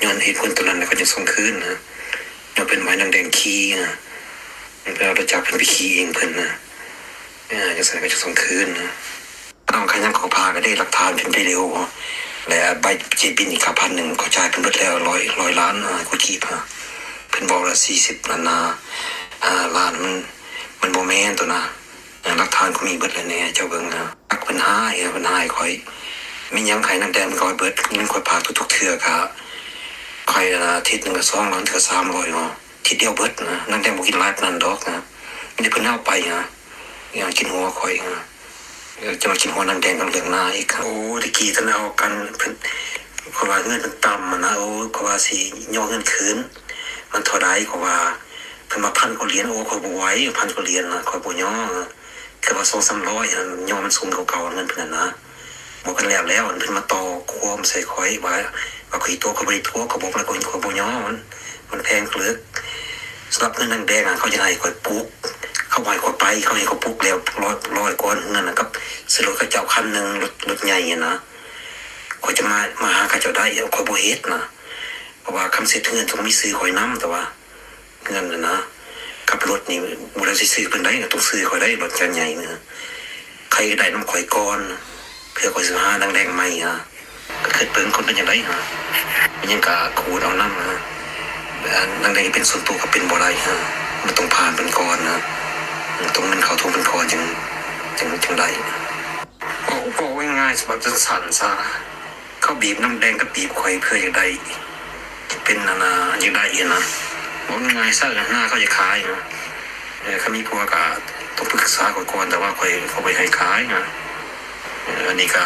ຍ້ອນເຫດຜົນຕົວນັ້ນ ເຂົາຈຶ່ງສົ່ງຄືນນະ. ຍ້ອນເພິ່ນບໍ່ໃຫ້ນາງແດງຂີ່ນະ, ເພິ່ນເອົາລົດຈັກເພິ່ນໄປຂີ່ເອງເພິ່ນນະ. ເອີ ຈັ່ງຊັ້ນເຂົາຈຶ່ງສົ່ງຄືນນະ. ນ້ອງຂາຍຫຍັງ ເຂົາພາກະເດ້ ຫຼັກຖານເປັນວິດີໂອ ແລະ ໃບເຈບິນອີກກະພັນໜຶ່ງ ເຂົາຈ່າຍເພິ່ນເບິດແລ້ວ ຮ້ອຍ ຮ້ອຍລ້ານ ອາ ກວ່າກີບ. ເພິ່ນບອກລະສີ່ສິບ ອັນນາ ອາ ລ້ານ ມັນ ມັນບໍ່ແມ່ນໂຕນະ. ອາ ຫຼັກຖານເຂົາມີເບິດແລ້ວແນ່ ເຈົ້າເບິ່ງນະ. ເພິ່ນຫາຍ ເພິ່ນຫາຍຂ້ອຍ. ມີຫຍັງໃຫ້ນາງແດງເພິ່ນເອົາໄປເບິດ. ເງິນຂ້ອຍພາກທຸກໆເທື່ອກະ ຂ້ອຍ ອາ ອາທິດໜຶ່ງກະສອງຮ້ອຍ ເທື່ອສາມຮ້ອຍເນາະ. ທີດຽວເບິດນະ. ນາງແດງບໍ່ກິນຫຼາຍປານນັ້ນດອກນະ. ມີແຕ່ເພິ່ນເອົາໄປນະ. ຢ່າກິນຫົວຂ້ອຍນະ. ເອີ ຈະມາກິນຫົວນາງແດງກັບເລື່ອງນາອີກ. ໂອ້ ຕະກີ້ຕອນເອົາກັນ ເພິ່ນ ເພາະວ່າເງິນເພິ່ນຕ່ຳຫັ້ນນະ. ໂອ້ ເພາະວ່າຊິຍໍເງິນຄືນ ມັນເທົ່າໃດ ເພາະວ່າເພິ່ນວ່າພັນກວ່າຫຼຽນ. ໂອ້ ຂ້ອຍບໍ່ໄຫວ ພັນກວ່າຫຼຽນນະ ຂ້ອຍບໍ່ຍໍ. ຄືວ່າສອງສາມຮ້ອຍຫັ້ນ ຍໍມັນສູງກວ່າເກົ່າ ເງິນເພິ່ນຫັ້ນນະ. ບອກກັນແລ້ວແລ້ວ ເພິ່ນມາຕໍ່ຄວາມໃສ່ຂ້ອຍວ່າ ວ່າຂ້ອຍຕົວະ ຂ້ອຍບໍ່ໄດ້ຕົວະ ຂ້ອຍບອກແລ້ວ ຂ້ອຍ ຂ້ອຍບໍ່ຍໍ ມັນ ມັນແພງເກີນ. ສຳລັບເງິນນາງແດງຫັ້ນ ເຂົາຢາກໃຫ້ຂ້ອຍປຸກ ເຂົາບໍ່ໃຫ້ຂ້ອຍໄປ ເຂົາໃຫ້ຂ້ອຍປຸກແລ້ວ ຮ້ອຍ ຮ້ອຍກວ່າເງິນນະ ກັບຊື້ລົດເຂົາເຈົ້າຄັນໜຶ່ງ ລົດ ລົດໃຫຍ່ຫັ້ນນະ. ຂ້ອຍຈະມາ ມາຫາເຂົາເຈົ້າໄດ້ ຂ້ອຍບໍ່ເຮັດນະ ເພາະວ່າຄຳເຊັດເຮືອນຕ້ອງມີຊື່ຂ້ອຍນຳ ແຕ່ວ່າ ເງິນຫັ້ນນະ ກັບລົດນີ້ ບໍ່ໄດ້ຊິຊື້ເພິ່ນໄດ້ ຕ້ອງຊື້ຂ້ອຍໄດ້ ລົດຄັນໃຫຍ່ນະ. ໃຜກໍໄດ້ນຳຂ້ອຍກ່ອນ ເພື່ອຂ້ອຍຊິຫານາງແດງໃໝ່ຫັ້ນ. ກໍຄິດເບິ່ງຄົນເປັນຈັ່ງໃດຫັ້ນ ມັນຍັງກະຂູດເອົານຳນະ. ນາງແດງເປັນສ່ວນຕົວກໍເປັນບໍ່ໄດ້ຫັ້ນ ມັນຕ້ອງຜ່ານເພິ່ນກ່ອນນະ. ຕ້ອງເງິນເຂົ້າຖົງເພິ່ນກ່ອນ ຈຶ່ງ ຈຶ່ງ ຈຶ່ງໄດ້. ເວົ້າ ເວົ້າງ່າຍໆ ສະບັບສັ້ນໆ ຊະ ເຂົາບີບນາງແດງກັບບີບຂ້ອຍເພື່ອຢາກໄດ້ ເປັນອັນນ່າ ຢາກໄດ້ຫັ້ນນະ. ເວົ້າງ່າຍໆ ຊະ ນາເຂົາຢາກຂາຍນະ. ເອີ ຄັນມີຜົວກະຕ້ອງປຶກສາຂ້ອຍກ່ອນ ແຕ່ວ່າຂ້ອຍ ຂ້ອຍບໍ່ໃຫ້ຂາຍນະ. ເອີ ອັນນີ້ກະ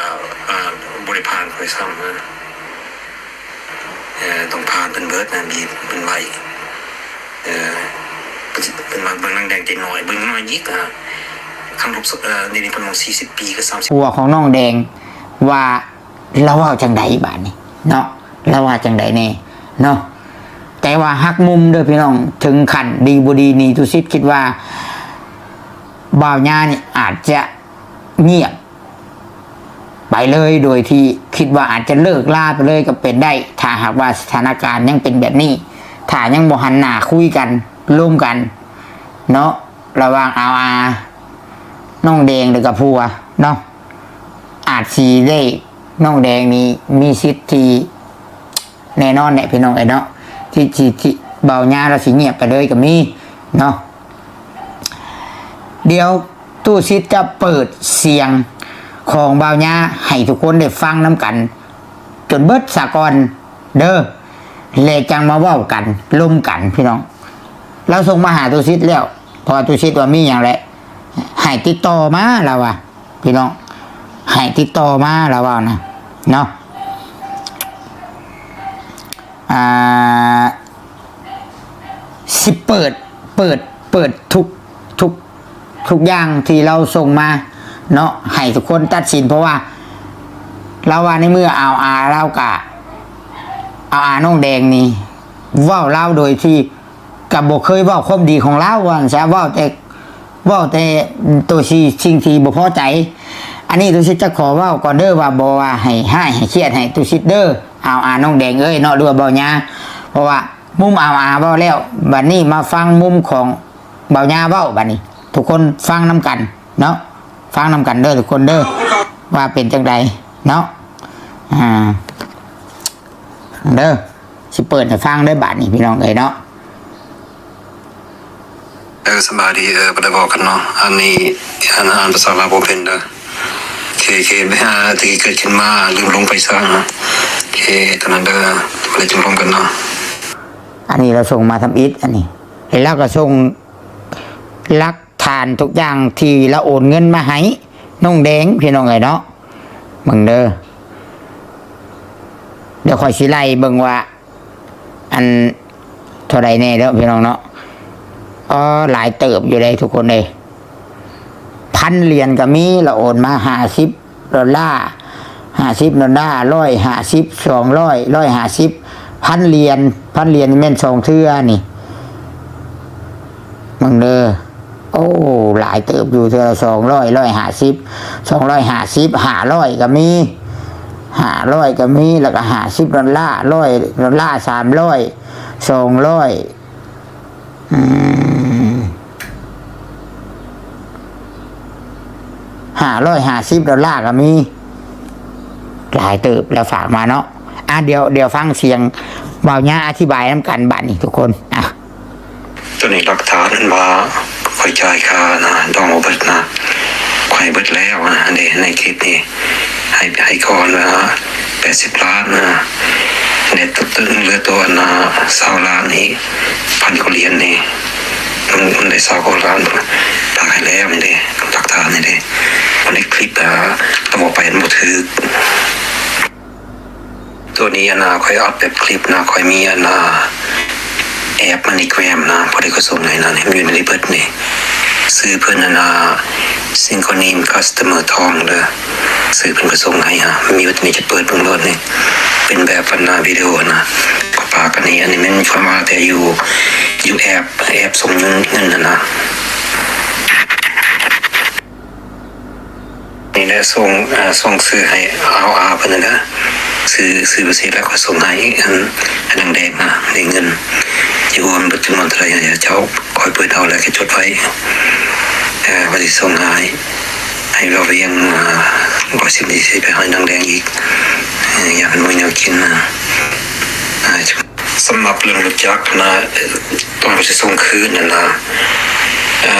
ອ່າ ບໍ່ໄດ້ຜ່ານຂ້ອຍຊ້ຳນະ. ເອີ ຕ້ອງຜ່ານເພິ່ນເບີດນະ ບີບເພິ່ນໄວ້. ເອີ ເພິ່ນ ເພິ່ນວ່າເບິ່ງນາງແດງເດັກນ້ອຍ ເບິ່ງນ້ອຍຍິກນະ. ຄັນ ເອີ ນີ້ ນີ້ເພິ່ນມອງສີ່ສິບປີກັບສາມສິບ ຜົວຂອງນ້ອງແດງວ່າ ລາວເວົ້າຈັ່ງໃດບາດນີ້ເນາະ ລາວວ່າຈັ່ງໃດແດ່ເນາະ. ແຕ່ວ່າຫັກມຸມເດີພີ່ນ້ອງ ເຖິງຂັ້ນດີບໍ່ດີນີ້ ຕຸສິດຄິດວ່າບ່າວຍານີ້ອາດຈະງຽບໄປເລີຍ ໂດຍທີ່ຄິດວ່າອາດຈະເລີກລາໄປເລີຍກໍເປັນໄດ້ ຖ້າຫາກວ່າສະຖານະການຍັງເປັນແບບນີ້ ຖ້າຍັງບໍ່ຫັນໜ້າຄຸຍກັນ ລົມກັນເນາະ ລະຫວ່າງອາວອາ ນ້ອງແດງ ແລ້ວກໍຜົວເນາະ. ອາດຊິໄດ້ ນ້ອງແດງນີ້ມີສິດທີ່ແນ່ນອນແຫຼະພີ່ນ້ອງເອີຍເນາະ ທີ່ ທີ່ ທີ່ບ່າວຍາລາວຊິງຽບໄປເລີຍກໍມີເນາະ. ດຽວຕູ້ສິດຈະເປີດສຽງຂອງບ່າວຍາໃຫ້ທຸກຄົນໄດ້ຟັງນຳກັນຈົນເບິດສາກ່ອນເດີ ແລະ ຈັ່ງມາເວົ້າກັນລົມກັນພີ່ນ້ອງ. ລາວສົ່ງມາຫາຕູ້ສິດແລ້ວ ເພາະວ່າຕູ້ສິດວ່າມີຫຍັງແຫຼະ ໃຫ້ຕິດຕໍ່ມາ ລາວວ່າ ພີ່ນ້ອງ ໃຫ້ຕິດຕໍ່ມາ ລາວເວົ້ານະເນາະ. ອ່າ ຊິເປີດ ເປີດ ເປີດທຸກ ທຸກ ທຸກຢ່າງທີ່ລາວສົ່ງມາເນາະ ໃຫ້ທຸກຄົນຕັດສິນ ເພາະວ່າລາວວ່າໃນເມື່ອອາວອາ ລາວກະ ອາວອາ ນ້ອງແດງນີ້ ເວົ້າລາວໂດຍທີ່ ກໍບໍ່ເຄີຍເວົ້າຄວາມດີຂອງລາວ ວ່າຊັ້ນຊະ ເວົ້າແຕ່ ເວົ້າແຕ່ໂຕທີ່ ສິ່ງທີ່ບໍ່ພໍໃຈ. ອັນນີ້ຕຸສິດຈະຂໍເວົ້າກ່ອນເດີ ວ່າບໍ່ວ່າໃຫ້ຮ້າຍໃຫ້ຄຽດໃຫ້ຕຸສິດເດີ ອາວອາ ນ້ອງແດງເອີຍເນາະ ຫຼືວ່າບ່າວຍາ. ເພາະວ່າມຸມອາວອາເວົ້າແລ້ວ ບັດນີ້ມາຟັງມຸມຂອງບ່າວຍາເວົ້າ ບັດນີ້ທຸກຄົນຟັງນຳກັນເນາະ ຟັງນຳກັນເດີທຸກຄົນເດີ ວ່າເປັນຈັ່ງໃດເນາະ. ອ່າ ເດີ ຊິເປີດໃຫ້ຟັງເດີບາດນີ້ພີ່ນ້ອງເອີຍເນາະ. ເອີ ສະບາຍດີ ເອີ ບໍ່ໄດ້ເວົ້າກັນເນາະ ອັນນີ້ ອ່ານ ອ່ານພາສາລາວບໍ່ເປັນເດີ. ໂອເຄ ໂອເຄ ໄປຫາທີ່ເກີດຂຶ້ນມາ ລືມລົງໄປຊະ. ໂອເຄ ຕາມນັ້ນເດີ ບໍ່ໄດ້ຈຸມລົມກັນເນາະ. ອັນນີ້ລາວສົ່ງມາທຳອິດ ອັນນີ້ ແລ້ວລາວກໍສົ່ງຫຼັກຖານທຸກຢ່າງທີ່ລາວໂອນເງິນມາໃຫ້ນ້ອງແດງ ພີ່ນ້ອງເອີຍເນາະ. ເບິ່ງເດີ ດຽວຂ້ອຍຊິໄລ່ເບິ່ງວ່າ ອັນເທົ່າໃດແດ່ເດີພີ່ນ້ອງເນາະ. ອໍ ຫຼາຍເຕີບຢູ່ເດ້ທຸກຄົນເດ້ ພັນຫຼຽນກໍມີ ລະໂອນມາຫ້າສິບໂດລາ ຫ້າສິບໂດລາ ຮ້ອຍຫ້າສິບ ສອງຮ້ອຍ ຮ້ອຍຫ້າສິບ ພັນຫຼຽນ ພັນຫຼຽນນີ້ແມ່ນສອງເທື່ອນີ້ ເບິ່ງເດີ. ໂອ້ ຫຼາຍເຕີບຢູ່ ເທື່ອລະສອງຮ້ອຍ ຮ້ອຍຫ້າສິບ ສອງຮ້ອຍຫ້າສິບ ຫ້າຮ້ອຍກໍມີ ຫ້າຮ້ອຍກໍມີ ແລ້ວກໍຫ້າສິບດອນລາ ຮ້ອຍດອນລາ ສາມຮ້ອຍ ສອງຮ້ອຍ ອືມ ຫ້າຮ້ອຍຫ້າສິບດອນລາກໍມີ ຫຼາຍເຕີບແລ້ວຝາກມາເນາະ. ອ່າ ດຽວ ດຽວຟັງສຽງບ່າວຍາອະທິບາຍນຳກັນບາດນີ້ທຸກຄົນ ອ່າ. ຕົວນີ້ຫຼັກຖານອັນວ່າຂ້ອຍຈ່າຍຄ່ານະ ດອງບໍ່ເບິດນະ ຂ້ອຍໃຫ້ເບິດແລ້ວນະ ອັນນີ້ໃນຄລິບນີ້ ໃຫ້ ໃຫ້ກ່ອນນະ ແປດສິບລ້ານນະ ເໜັດຕົວເຫຼືອຕົວນະ ຊາວລ້ານນີ້ ພັນກວ່າຫຼຽນນີ້ ມັນ ມັນໄດ້ຊາວກວ່າລ້ານ ຕາຍແລ້ວນີ້ເດ້ ຫຼັກຖານນີ້ເດ້ ມັນໃນຄລິບ ອ່າ ເອົາໄປບໍ່ຖືກ. ຕົວນີ້ອັນນ່າ ຂ້ອຍອັດແບບຄລິບນະ ຂ້ອຍມີອັນນ່າ ແອັບ MoneyGram ນະ ພໍດີຂ້ອຍສົ່ງໃຫ້ນະ ນີ້ມັນຢູ່ໃນນີ້ເບິດນີ້ ຊື່ເພິ່ນອັນນ່າ Synchrony Customer ທອງເດີ ຊື່ເພິ່ນກໍສົ່ງໃຫ້ ອ່າ ມີເບິດນີ້ ຈະເປີດເບິ່ງໂລດນີ້ ເປັນແບບອັນນ່າ ວິດີໂອຫັ້ນນະ ປາກອັນນີ້ ອັນນີ້ແມ່ນຂ້ອຍມາແຕ່ຢູ່ ຢູ່ແອັບ ແອັບສົ່ງເງິນ ເງິນຫັ້ນນະ. ນີ້ແຫຼະ ສົ່ງ ອ່າ ສົ່ງຊື່ໃຫ້ອາວອາເພິ່ນນະ ຊື່ ຊື່ປະເສດແລ້ວຂ້ອຍສົ່ງໃຫ້ ອັນ ອັນແດງໆນະ ໄດ້ເງິນຢູ່ ຮວມເບິດຈຳນວນເທົ່າໃດ ເຈົ້າ ຂ້ອຍເປີດເອົາແລ້ວກໍຈົດໄວ້ ເອີ ວ່າຊິສົ່ງໃຫ້ ໃຫ້ລາວວຽງ ອ່າ ກໍຊິໄດ້ຊິໄປໃຫ້ນາງແດງອີກ ເອີ ຢາກເປັນມື້ແນວກິນນະ ອ່າ ສຳລັບເລື່ອງລົດຈັກນະ ຕອນຂ້ອຍຊິສົ່ງຄືນນັ້ນນະ ເອີ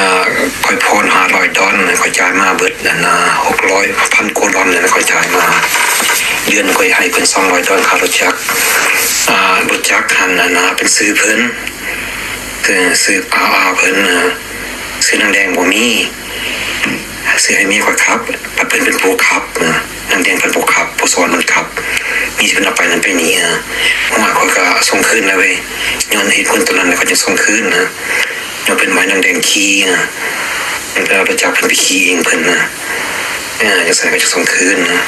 ຂ້ອຍຜ່ອນຫ້າຮ້ອຍດອນ ຂ້ອຍຈ່າຍມາເບິດນັ້ນນະ ຫົກຮ້ອຍ ພັນກວ່າດອນນັ້ນ ຂ້ອຍຈ່າຍມາ ເດືອນຂ້ອຍໃຫ້ເພິ່ນສອງຮ້ອຍດອນຄ່າລົດຈັກ ອ່າ ລົດຈັກຫັ້ນນະ ເປັນຊື່ເພິ່ນ ເອີ ຊື່ອາອາເພິ່ນນະ ຊື່ນາງແດງບໍ່ມີ ຊື້ໃຫ້ເມຍຂ້ອຍຂັບ ບັດເພິ່ນເປັນຜູ້ຂັບນະ ນາງແດງເພິ່ນຜູ້ຂັບ ຜູ້ສອນເພິ່ນຂັບ ມີແຕ່ເພິ່ນເອົາໄປນັ້ນໄປນີ້ນະ ໂອ້ຍ ຂ້ອຍກໍສົ່ງຄືນແລ້ວເວີຍ ຍ້ອນເຫດຜົນຕົວນັ້ນ ຂ້ອຍຈຶ່ງສົ່ງຄືນນະ ຍ້ອນເພິ່ນບໍ່ໃຫ້ນາງແດງຂີ່ນະ ເພິ່ນເອົາລົດຈັກເພິ່ນໄປຂີ່ເອງເພິ່ນນະ ຈັ່ງຊັ້ນຂ້ອຍຈຶ່ງສົ່ງຄືນນະ.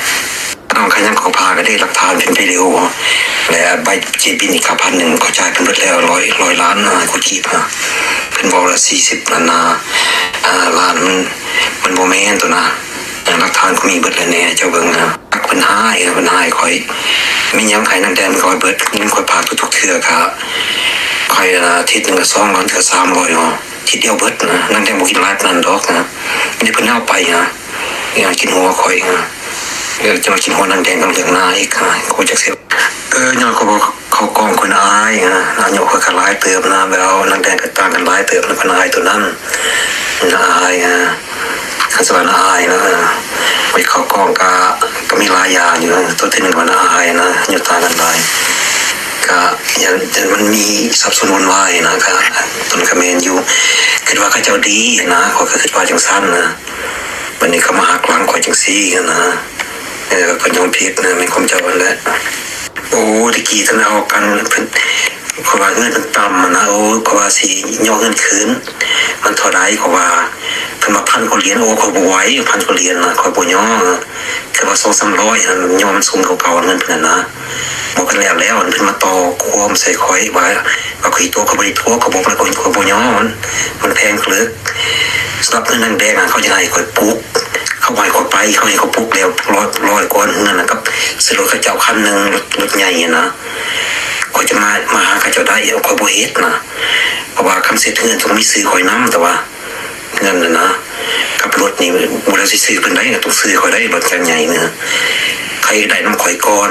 ນ້ອງຂະຫຍັງຂໍພາກະເດ້ ຫຼັກຖານເປັນວິດີໂອ ແລະ ໃບເຈບິນອີກເກົ້າພັນໜຶ່ງ ຂ້ອຍຈ່າຍເພິ່ນເບິດແລ້ວ ຮ້ອຍ ຮ້ອຍລ້ານ ອ່າ ກວ່າກີບນະ ເພິ່ນເວົ້າລະສີ່ສິບ ອັນນະ ອ່າ ລ້ານ ມັນ ມັນບໍ່ແມ່ນຕົວນະ ຫຼັກຖານກໍມີເບິດແລ້ວແນ່ ເຈົ້າເບິ່ງນະ ເພິ່ນຮ້າຍ ເພິ່ນຮ້າຍຂ້ອຍ ມີຫຍັງໃຫ້ນາງແດງຂ້ອຍເບິດ ເງິນຂ້ອຍພາກທຸກໆເທື່ອກະ ຂ້ອຍ ອາ ທິດໜຶ່ງກະສອງຮ້ອຍ ເທື່ອສາມຮ້ອຍເນາະ ທິດດຽວເບິດນະ ນາງແດງບໍ່ກິນຫຼາຍປານນັ້ນດອກນະ ມີແຕ່ເພິ່ນເອົາໄປນະ ກິນຫົວຂ້ອຍນະ ເອີ ຈະມາກິນຫົວນາງແດງກັບເລື່ອງໜ້າອີກ ອ່າ ກູຈັກຊິ ເອີ ຍ້ອນຂ້ອຍບໍ່ເຂົ້າກ້ອງຄົນອາຍນະ ອາຍຸຂ້ອຍກໍຫຼາຍເຕີບນະ ແລ້ວນາງແດງກໍຕ່າງກັນຫຼາຍເຕີບນະ ຄົນອາຍຕົວນັ້ນ ໜ້າອາຍນະ ຄັນຊິວ່າໜ້າອາຍນະ ເອີ ບໍ່ເຂົ້າກ້ອງກໍ ກໍມີຫຼາຍຢ່າງຢູ່ ຕົວທີໜຶ່ງວ່າໜ້າອາຍນະ ອາຍຸຕ່າງກັນຫຼາຍ ກໍຢ້ານ ຢ້ານມັນມີສັບສົນວຸ່ນວາຍນະ ກໍຕົວນັ້ນກໍແມ່ນຢູ່ ຄິດວ່າເຂົາເຈົ້າດີນະ ຂ້ອຍກໍຄິດວ່າຈັ່ງຊັ້ນນະ ບັດນີ້ເຂົາມາຫັກຫຼັງຂ້ອຍຈັ່ງຊີ້ຫັ້ນນະ ເອີ ຂ້ອຍກໍຍອມຜິດນະ ແມ່ນຄວາມເຈົ້າຫັ້ນແຫຼະ. ໂອ້ ແຕ່ກີ້ຕອນເຮົາກັນເພິ່ນ ຂ້ອຍວ່າເງິນເພິ່ນຕ່ຳຫັ້ນນະ ໂອ້ ຂ້ອຍວ່າຊິຍໍເງິນຄືນ ມັນເທົ່າໃດ ຂ້ອຍວ່າ ເພິ່ນວ່າພັນກວ່າຫຼຽນ ໂອ້ ຂ້ອຍບໍ່ໄຫວ ພັນກວ່າຫຼຽນນະ ຂ້ອຍບໍ່ຍໍ ຄືວ່າສອງສາມຮ້ອຍຫັ້ນ ຍ້ອນມັນສູງກວ່າເກົ່າ ເງິນເພິ່ນຫັ້ນນະ ບອກກັນແລ້ວແລ້ວ ເພິ່ນມາຕໍ່ຄວາມໃສ່ຂ້ອຍວ່າ ວ່າຂ້ອຍຕົວະ ຂ້ອຍບໍ່ໄດ້ຕົວະ ຂ້ອຍບອກແລ້ວ ຂ້ອຍ ຂ້ອຍບໍ່ຍອມ ມັນ ມັນແພງເກີນ. ສຳລັບເງິນນາງແດງຫັ້ນ ເຂົາຈະໃຫ້ຂ້ອຍປຸກ ເຂົາບໍ່ໃຫ້ຂ້ອຍໄປ ເຂົາໃຫ້ຂ້ອຍປຸກແລ້ວ ຮ້ອຍ ຮ້ອຍກ່ອນເຮືອນນະ ກັບຊື້ລົດເຂົາເຈົ້າຄັນໜຶ່ງ ລົດ ລົດໃຫຍ່ຫັ້ນນະ ຂ້ອຍຈະມາ ມາຫາເຂົາເຈົ້າໄດ້ ຂ້ອຍບໍ່ເຮັດນະ ເພາະວ່າຄຳເຊັດເຮືອນຕ້ອງມີຊື່ຂ້ອຍນຳ ແຕ່ວ່າ ເງິນນະນະ ກັບລົດນີ້ ບໍ່ໄດ້ຊິຊື້ເພິ່ນໄດ້ ຕ້ອງຊື້ຂ້ອຍໄດ້ ລົດຄັນໃຫຍ່ນະ ໃຜຢາກໄດ້ນຳຂ້ອຍກ່ອນ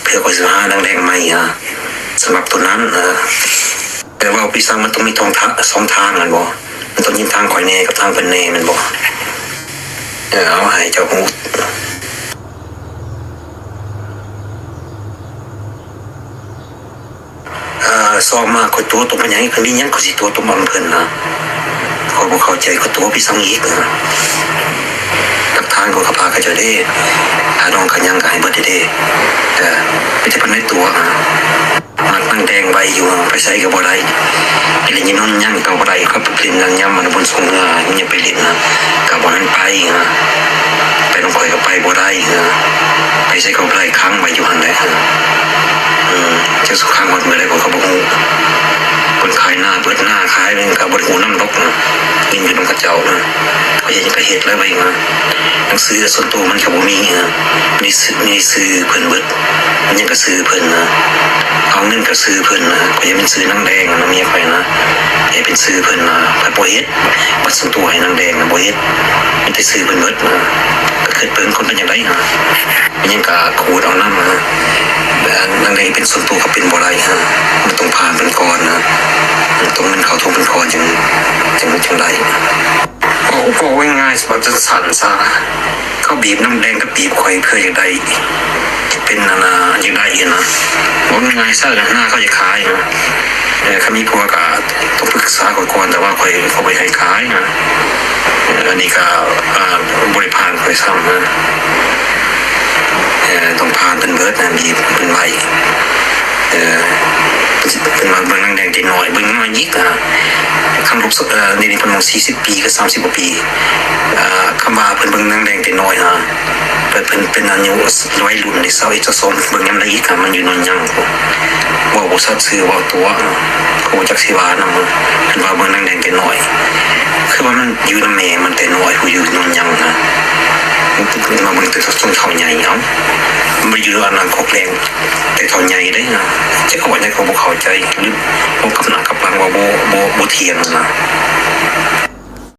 ເພື່ອຂ້ອຍຊິຫານາງແດງໃໝ່ນະ ສຳລັບຕົວນັ້ນນະ ແຕ່ເວົ້າໄປຊັ້ນ ມັນຕ້ອງມີສອງທາງ ສອງທາງແມ່ນບໍ່? ມັນຕ້ອງມີທາງຂ້ອຍແດ່ກັບທາງເພິ່ນແດ່ແມ່ນບໍ່? ເອີ ເອົາໃຫ້ເຈົ້າຮູ້. ອ່າ ຊອມມາ ຂ້ອຍຕົວະຕົວະເພິ່ນຫຍັງ ເພິ່ນມີຫຍັງ ຂ້ອຍຊິຕົວະຕົວະນຳເພິ່ນນະ ຂ້ອຍບໍ່ເຂົ້າໃຈ ຂ້ອຍຕົວະໄປຊັ້ນອີກນະ ຫຼັກຖານຂ້ອຍກໍພາກະເຈົ້າເດ້ ຄ່າດອງຄ່າຫຍັງກໍໃຫ້ເບິດເດ້ ເອີ ມີແຕ່ເພິ່ນໃຫ້ຕົວະນະ ມັກນາງແດງໄວຢູ່ ໄປໃສກໍບໍ່ໄດ້ ໄປຫຼິ້ນຢູ່ນອນຫຍັງກໍບໍ່ໄດ້ ຂ້ອຍໄປຫຼິ້ນນາງຍາມມັນບຸນສົງເຮືອ ມັນຍັງໄປຫຼິ້ນນະ ກໍບໍ່ໃຫ້ໄປນະ ໄປນຳຂ້ອຍກໍໄປບໍ່ໄດ້ນະ ໄປໃສກໍບໍ່ໄດ້ ຂັງໄວ້ຢູ່ຫັ້ນແຫຼະ ເອີ ຈັກຊິຂັງຮອດມື້ໃດຂ້ອຍກໍບໍ່ຮູ້ ເພິ່ນຂາຍນາເບິດນາ ຂາຍຫຍັງກໍບໍ່ໄດ້ຮູ້ນຳດອກນະ ເ ຢູ່ນຳເຂົາເຈົ້ານະ ເຂົາເຮັດຫຍັງກໍເຮັດແລ້ວໄວນະ. ໜັງສືສ່ວນໂຕມັນກໍບໍ່ມີນະ ມີຊື່ ມີຊື່ເພິ່ນເບິດ ຫຍັງກໍຊື່ເພິ່ນນະ ເອົາເງິນກໍຊື່ເພິ່ນນະ. ຂ້ອຍຢາກເປັນຊື່ນາງແດງນະ ເມຍຂ້ອຍນະ ໃຫ້ເປັນຊື່ເພິ່ນນະ ຂ້ອຍບໍ່ເຮັດ ບັດສ່ວນໂຕໃຫ້ນາງແດງນະ ບໍ່ເຮັດ ມີແຕ່ຊື່ເພິ່ນເບິດນະ. ກໍຄິດເບິ່ງຄົນເປັນຈັ່ງໃດນະ ຫຍັງກໍຂູດເອົານຳນະ. ແຕ່ນາງແດງເປັນສ່ວນໂຕກໍເປັນບໍ່ໄດ້ນະ ມັນຕ້ອງຜ່ານເພິ່ນກ່ອນນະ ຕ້ອງເງິນເຂົ້າຖົງເພິ່ນກ່ອນ ຈຶ່ງ ຈຶ່ງ ຈຶ່ງໄດ້. ເວົ້າ ເວົ້າງ່າຍໆ ວ່າຈັ່ງຊັ້ນຊະ ເຂົາບີບນາງແດງກັບບີບຂ້ອຍເພື່ອຢາກໄດ້ ເປັນອັນນ່າ ຢາກໄດ້ຫັ້ນນະ. ເວົ້າງ່າຍໆຊະ ນາເຂົາຢາກຂາຍນະ. ເອີ ຄັນມີຜົວກໍຕ້ອງປຶກສາຂ້ອຍກ່ອນ ແຕ່ວ່າຂ້ອຍ ຂ້ອຍບໍ່ຢາກໃຫ້ຂາຍນະ. ເອີ ອັນນີ້ກໍ ອ່າ ບໍ່ໄດ້ຜ່ານຂ້ອຍຊ້ຳນະ. ເອີ ຕ້ອງຜ່ານເພິ່ນເບີດນະ ບີບເພິ່ນໄວ້. ເອີ ເພິ່ນວ່າເບິ່ງນາງແດງແຕ່ນ້ອຍ ເບິ່ງນ້ອຍຍິກນະ. ຄັນລູກ ເອີ ນີ້ ນີ້ເພິ່ນມາສີ່ສິບປີກັບສາມສິບກວ່າປີ ເອີ ຄຳວ່າເພິ່ນເບິ່ງນາງແດງແຕ່ນ້ອຍນະ ເພິ່ນ ເພິ່ນເປັນອາຍຸໄວລຸ້ນເດ້ ຊາວເອັດ ຊາວສອງ ເບິ່ງຍາມໃດອີກນະ ມັນຢູ່ນອນຍັງ ເວົ້າບໍ່ຊັດຊື່ ເວົ້າຕົວະນະ ກໍບໍ່ຈັກຊິວ່ານຳ. ເພິ່ນວ່າເບິ່ງນາງແດງແຕ່ນ້ອຍ ຄືວ່າມັນຢູ່ນຳແມ່ມັນແຕ່ນ້ອຍ ຜູ້ຢູ່ນອນຍັງນະ ມາເບິ່ງແຕ່ເຖົ້າໃຫຍ່ ເອົ້າ ມັນບໍ່ໄດ້ຢູ່ອັນນັ້ນຄົກແດງ ແຕ່ເຖົ້າໃຫຍ່ເດ້ນະ. ຈັກເຂົາເວົ້າຫຍັງ ຂ້ອຍບໍ່ເຂົ້າໃຈ ຫຼືເວົ້າກັບໜ້າກັບຫຼັງ ເວົ້າບໍ່ ບໍ່ ບໍ່ທ່ຽງນະ.